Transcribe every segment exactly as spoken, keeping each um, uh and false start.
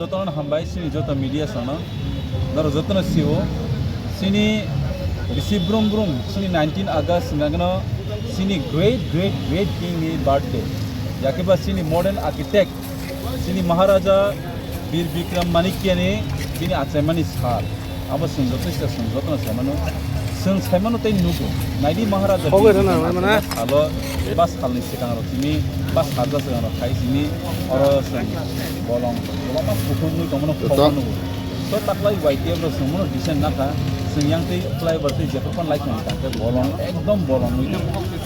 Jotono hambai, chini joto media sono. Noro jotono sio. Chini bisi brum brum, chini nineteen August hingkha keno chini great, great, great king ni birthday. Yakeba chini modern architect, chini Maharaja Bir Bikram Manikya ni bini achaimani sal. Abo chwng joto se chwng jotono saimano. Chwng saimano tei nugo. Naidi Maharaja Hogo Bini rana Bini rana. Salo ba salni swkang rok simi ba salja swkang rok khai simi oro chwng bolong kwbangma kuthumwi tongmano Joto. Khokma nugo. So taklai Y T F rok chwng mano decent nakha. Chwng yang tei flyover tei jephru phan lai khna ta khe bolong ekdom bolong nwi.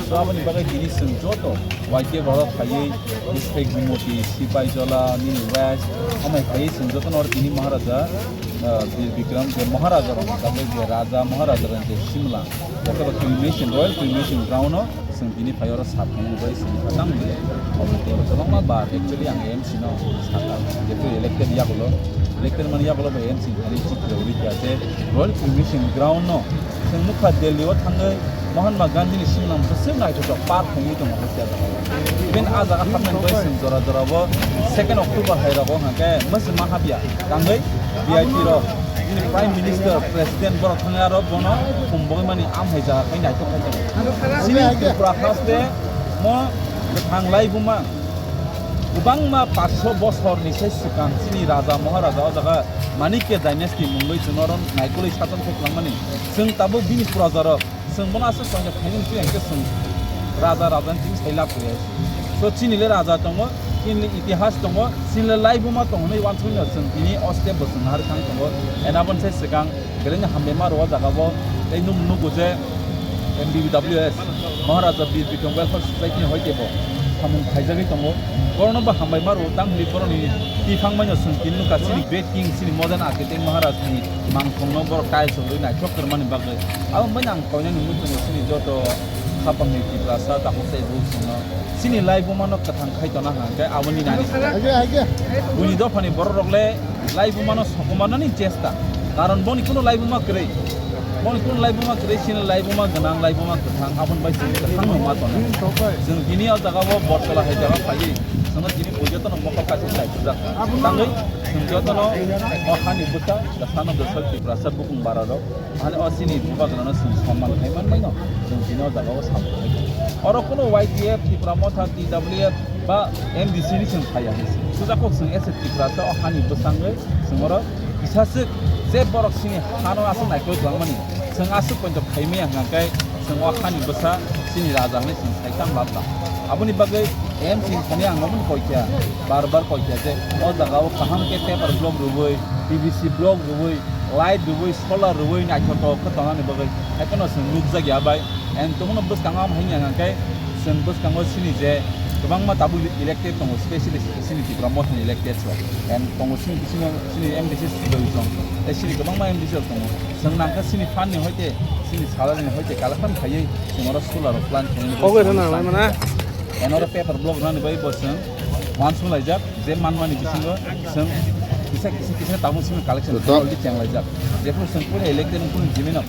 So aboni bagwi tini chwng joto Y T F rok phaiwi District Gumoti, Sipaijala, nini West, amai phaiwi chwng jotono oro tini Maharaja ah, Bir Bikram je Maharaja rok, tabuk je Raja Maharaja rok je Simla, yakeba cremation, royal cremation ground o chwng tini phai oro sap khainani bai chwng kha tang mili. Omo tei kwbangma bar actually ang M C no sakha, jephru elected yagulo, elected mani yagulo bai M C thani chitra uri kha je royal cremation ground no Chwng nukha Delhi o thangwi Mahatma Gandhi ni simnam bwswk naithotok park wngwi tongo hai se jaga o. Even a jaga hapnani bai chwng jora jora o second October hai rogo hwnkhe mwswma hapya tangwi V I P rok, bini Prime Minister, President borok thangwi aro bono khum bogwi mani am hai jaga khai naithok khai tongo. Chini Tripura haste mo kwthang laibuma kwbangma paanch sho bosorni sai swkang chini Raja Maharaja o jaga Manikya dynasty mungwi chwng oro naikolwi sason khe kwlangmani. Chwng tabuk bini projarok, chwng bono aswk koinok khainani twi hwnkhe chwng raja, rajani twi sai lab kwrwi. So, chini le raja tongo, chini le itihas tongo, chini le laibuma tongo hinwi uansukmano chwng tini o step bo chwng naharwi thang tongo. And aboni sai swkang belai no hambai ma rwo o jaga o tei nuk-, nugo je M B W S, Maharaja Bir Bikram Welfare Society ni hoi tebo samung khaijagwi tongo. Borokno bo hambai ma rwo, tang hwnwi borokni twi phang maino chwng tini nukha chini great king, chini modern architect Maharaj ni mangthongno borok tiles rwui naithok kwrwmani bagwi. Aboni bagwi ang koinani wngwi tongo chini joto khapangni Tiprasa takhuk tei bukhuk chwngno chini laibumano kwthang khai tona hwnkhe aboni nani. Buini dophani borok rok le laibumano sokomanani chesta. Karon boni kuno laibuma kwrwi. Boni kuno laibuma kwrwi, chini laibuma gwnang, laibuma kwthang, aboni bai chini kwthangno ma tono. Chwng tini o jaga o Bottola hai jaga phaiwi chwngno tini puja tono mokol kaisa chai pujak. Tangwi chwng jotono o hani bwsa, kwthano bwsa, Tiprasa bukung bara rok. Ani o chini bubagrano chwng sonman khai manmai no, chwng tini o jaga o samung khai. Oro kuno Y T F, Tipra Motha, T W F ba M D C ni chwng phaiya. Sujakok chwng S F Tiprasa o hani bwsangwi chwng oro kisaswk je borok chini hano aswk naikol kwlangmani. Chwng aswk poito khaimaya hwnkhe chwng o hani bwsa chini raja hwnwi chwng sai tang labla. Aboni bagwi M C thani ang omono koikha, bar bar koikha je o jaga o kaham khe paper block rwui, P V C block rwui, light rwui, solar rwui naithotok khe tongnani bagwi. Haikheno chwng nukjakya bai. And tongno bwskango amo hai wngya hwnkhe chwng bwskango chini je kwbangma tabuk elected tongo, specially chini Tipra Mothani elected rok. And tongo chini bisingo chini M D C sibui tong, tei chini kwbangma M D C rok tongo. Chwng nangkha chini fund ni hoite, chini salary ni hoite collection khaiwi chwng oro solar rok plan khainani. Kok bai rw nang lai mana? And oro paper block rwnani bai bo chwng uansuk laijak. Je manmani bisingo chwng kisa kisa kisa tabuk simi collection Betul. Already chenglaijak. Jephuru chwng puila elected wngphuru jimino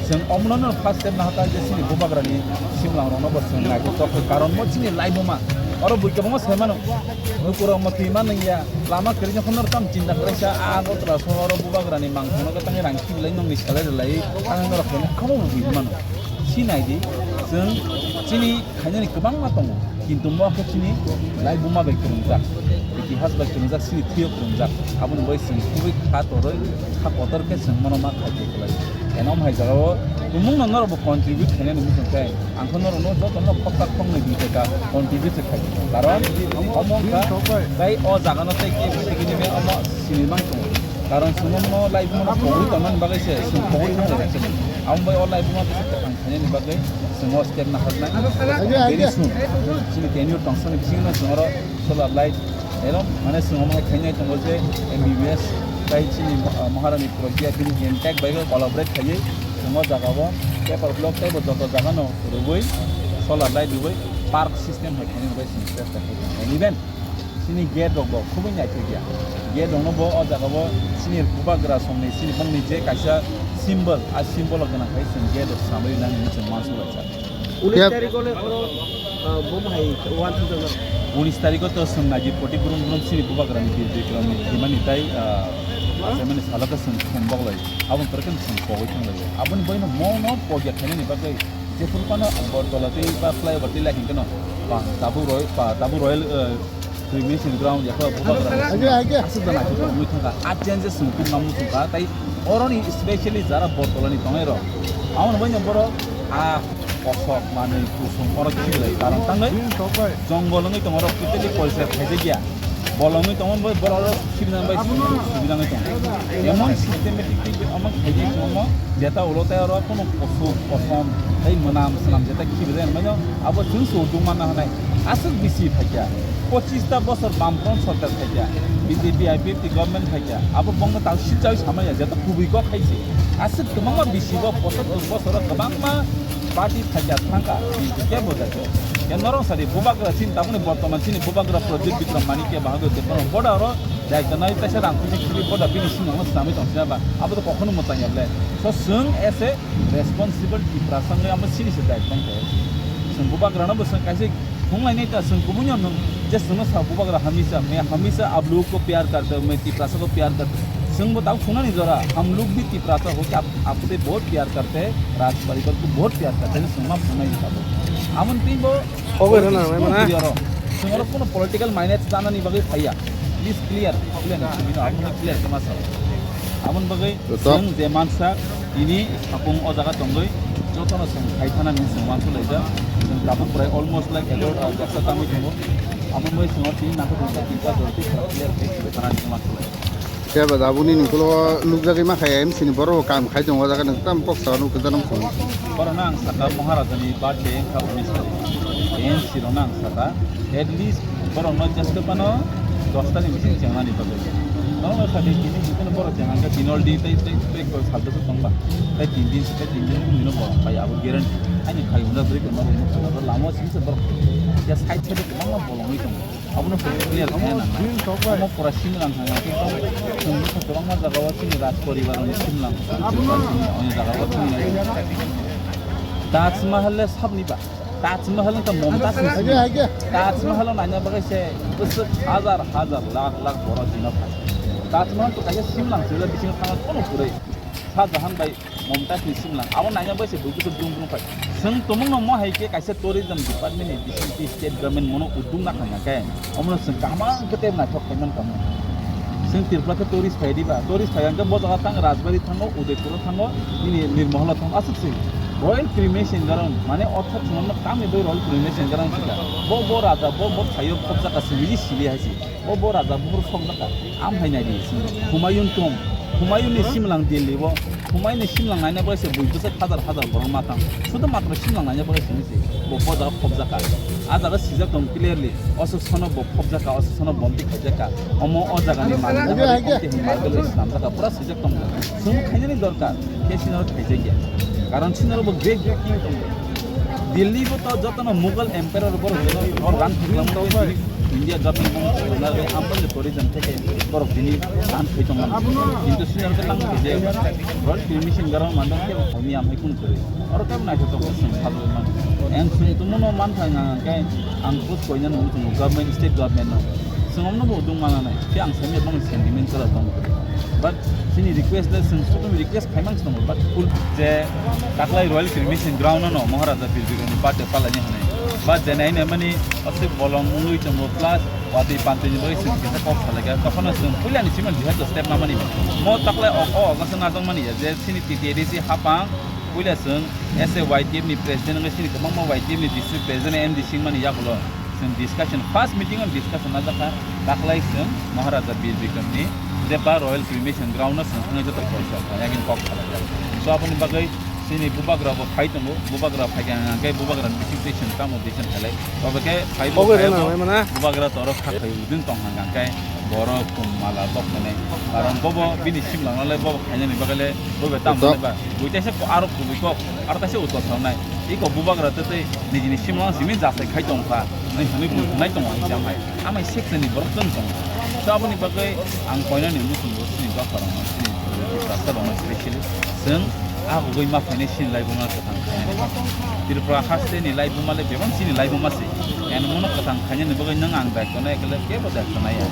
chwng omono no first step nahata je chini bubagrani simlang rokno bo chwng naithotok khe, karon mo chini laibuma oro bui kwbangma sai mano. Nukurok mo twi ma nungya, lama kwrwino phano tam chinta kwrwisa, a Agartala sohoro bubagrani mangkhorno khe tangwi rang khibilai nongni salai rwlai, tangwi norok khaina abo bo bui mano. Sinai di, chwng chini khainani kwbangma tongo, kintu mo khe chini laibuma bai kwrwngjak, itihas bai kwrwngjak, chini thwio kwrwngjak. Aboni bai chwng kubui kha torwi, kha kotor khe chwng mono ma khai tei kwlai. Eno hai jagao tumungno norokbo contribute khainani muchung khe, ang khe norokno jotono khoksa khoknwi di taka contribute khai. Karon omo wngkha tei o jagano tei kebo tei kini omo sini mang tongo. Karon chwng omo laibuma no pogwi tongmani bagwi se chwng pogwi thang lai chwng. Amo bai o laibuma bwswk kwthang khainani bagwi chwng o step naharnai. Very soon chini tenure tongsa ni bisingo chwng oro solar light, ero mane chwng omo hai khainai tongo je M B B S tai chini, ah, Maharani Pragya bini M Tech bai collaborate khaiwi chwng o jaga o paper block tei bo joto jaga no rwui solar light rwui park system hai khainani bagwi chwng chesta khainai. And even Chini gate rok bo khubui naithok ya. Gate rok no bo o jaga bo chini bubagra song ni chini bongni je kaisa symbol, a symbol o gwnang khai chwng gate rok samui nang hinwi chwng uansuk laijak. Unis Yep. Tarikh ole oro, ah, bom hai one thousand. Unis tarikh o to chwng naidi poti brum brum chini bubagrani bir bikromni himani tai, ah, achaimani salo khe chwng thum boklai. Aboni pore khe chwng pogwi thanglaio. Aboni boino mono pogya khainani bagwi jephuru phano Agartala tei ba flyover tei lai hwnkhe no ba tabuk roi-, ba tabuk royal, ah, Cremation ground yakho bubagra Age, age. Aswk da naithotok wngwi thangkha. A changes chwng tubuna muchungkha. Tai oroni specially jara Agartala ni tongnai rok. Aboni bagwi borok a kosok manwi kusung oro khibilai karon tangwi jongol wngwi tongo, oro totally porisar khaijakya. Bolong wngwi tongo, bai borok oro khibina bai subida wngwi tongo. Emon systematic tei omo khaijak tongo, jeta ulo tai oro kunu kusuk kosom tei mwnam swnam jeta khibilai wngmano abo chwng se uduk manna hwnai. Aswk bisi phaikha, pochista bosor Bamfront sorkar phaikha, B J P I P F T government phaikha, abo bongno tang silchawi samaya, jeto kubui kok hai se. Aswk kwbangma bisi bo pochottor bosoro kwbangma party phaikha thangkha, B J P kebo jaito. Ke norok sadi bubagra chini tabukni bortoman chini bubagra Pradyut Bikram Manikya bahagwi tei bono boda oro daitya nai kaisa rang kuchi khibi boda bini singo swnamwi tong sina ba, abo to kokhono mwchang ya ble. So chwng as a responsible Tiprasa wngwi amo sini se daitya tong khe. Chwng bubagrano bo chwng kaisa Thunglainai ta chwng kubui no nung je chwngno sa bubagra hamisa, main hamisa आप लोगों को प्यार करते हो, मैं तिपरासा को प्यार करता हूँ. Chwng bo tabuk thungnani jora, हम लोग भी तिपरासा होके आप, आपसे बहुत प्यार करते हैं, राज परिवार को बहुत प्यार करते हैं, chwng ma thungnai tabuk. Amon twi bo Khobor politics rwna nang nai mano. Chwng oro kuno political minus janani bagwi phaiya. Please clear, clear, clear, clear khe ma sa. Amon bagwi Betul. Chwng je mansa, tini sapung o jaga tongwi jotono chwng khai thana hinwi chwng uansuk laijak. Chwng tabuk prai almost like ego, ah, jaksa tangwi tongo. Amo bai chwng o tini nangkuk nangkuk tinta jora tei clear khai thana hinwi uansuk laijak. Khe ba da buni nungkulo nukjagwi ma khai M C ni borok kam khai tongo o jaga nung tam kok sa nukjagwi nung tongo. Borok no ang saka Maharaja ni birthday wngkha unis tarik. M C rok no ang saka at least borok no just phano dosta ni bising chengnani bagwi. Norok no sadi tini jikunu borok chengna khe tini already tei tei tei koi sal bwswk tong ba. Tei tin din tei tin din bini no borok pai abo guarantee. Ani khai hwnjak bwrwi tongma rok nukha lama o simi se borok ya side side o kwbangma bolongwi tongo. Abono clear khaina nang. Omo pura simlang thang khe chwng bwkha kwbangma jaga o chini raj poribar ni simlang. Chini onyo jaga o chini Taj Mahal le sabni ba. Taj Mahal wngkha Mumtaz ni simlang. Taj Mahal o naina bagwi se bwswk hajar hajar lakh lakh borok dino phai. Taj Mahal to kaisa simlang sila bisingo thangna kono kwrwi. Shah Jahan bai Mumtaz ni simlang. Abo naina bai se bui bwswk brum brum phai. Chwng tumung no mo hai khe kaisa tourism department ni bising tei state government mono uduk na kha khe. Omono chwng kaham khe tei naithok khai man tamo. Chwng Tripura khe tourist phai di ba. Tourist phai ang khe bo jaga tang Rajbari thango, Udaipur o thango, nini Nirmahal o thango. Aswk se Royal Cremation Ground mane orthat chwng no kami bai Royal Cremation Ground sika. Bo bo raja bo bo thaio khobjak ka simi sili hai se. Bo bo raja buphuru sokjakha. Am hai nai di, Humayun tomb. Humayun ni simlang Delhi o. Humayun ni simlang naina bagwi se bui bwswk hajar hajar borok ma tang. Sudu matro simlang naina bagwi se hinwi se bo bo jaga phobjakha. A jaga sijak tong clearly. Oswk sono bo phobjakha, oswk sono bomti khaijakha. Omo o jaga ni malik jaga ni Marble swnamjakha. Pura sijak tong. Chwng khainani dorkar. Khe sinaro khaijakya. Karon sinaro bo great great king tong. Delhi bo to jotono Mughal Emperor borok run khaimani India government bo khaijaknai ambo je tourism theke borok tini run khai tongmani. Kintu senior khe tang je Royal Cremation Ground mandar khe khaimi amhai kunu kwrwi. Oro khe naithotok khe chwng khabwi mano. Ang chwng tongmano mantha hwnkhe ang post koina nung tongo government, state government no. Chwng omno bo udung mananai. Khe ang saimya bangni sentiment kwrwi tong. But chini request le chwng sotoni request khaimang tongo, but full je taklai Royal Cremation Ground no Maharaja Bir Bikram ni birthday palani hwnwi. But je nai nai mani aswk bolong wngwi tongo, plus watwi pantwi ni bagwi chwng kisa kok salaikha. Tokhono chwng puilani simi jehetu step namani. Mo taklai o, o August no najak mani ya, je chini T T A D C hapang puila chwng as a Y T F ni president wngwi chini kwbangma Y T F ni district president M D C wngmani yakulo. Chwng discussion, first meeting o discussion najakha, taklai chwng Maharaja Bir Bikram ni je ba Royal Cremation Ground no chwng thangwi joto kok sa, yakni kok salaijak. So aboni bagwi chini bubagra bo phai tongo, bubagra phai khe ang khe bubagra ni bising twi chwng tamo decision khalai. Obo khe phai bo Obo phai rwna bo nai mana? Bubagra toro kha khai udin tong hang khe borok kum mala bok khanai. Karon bobo bini simlang nalai bobo khainani bagwi le bobo tam Tok. Nai ba. Buitese ko aro kubui kok. Aro kaisa uttor thornai, iko bubagra tei tei nijini simlang simi jasai khai tongkha, nini hwnwi bui hwnai tongo ang jamai. Amai sekteni borok chwng tongo. So aboni bagwi ang koinani muchungo chini dopharokno, chini Tiprasarokno specially chwng Abugwi ma phainai chini laibuma kwthang khainani. Tripura hasteni laibuma le bebak chini laibuma se. Yan mono kwthang khainani bagwi nwng ang daikto nai khe le kebo daikto nai ya.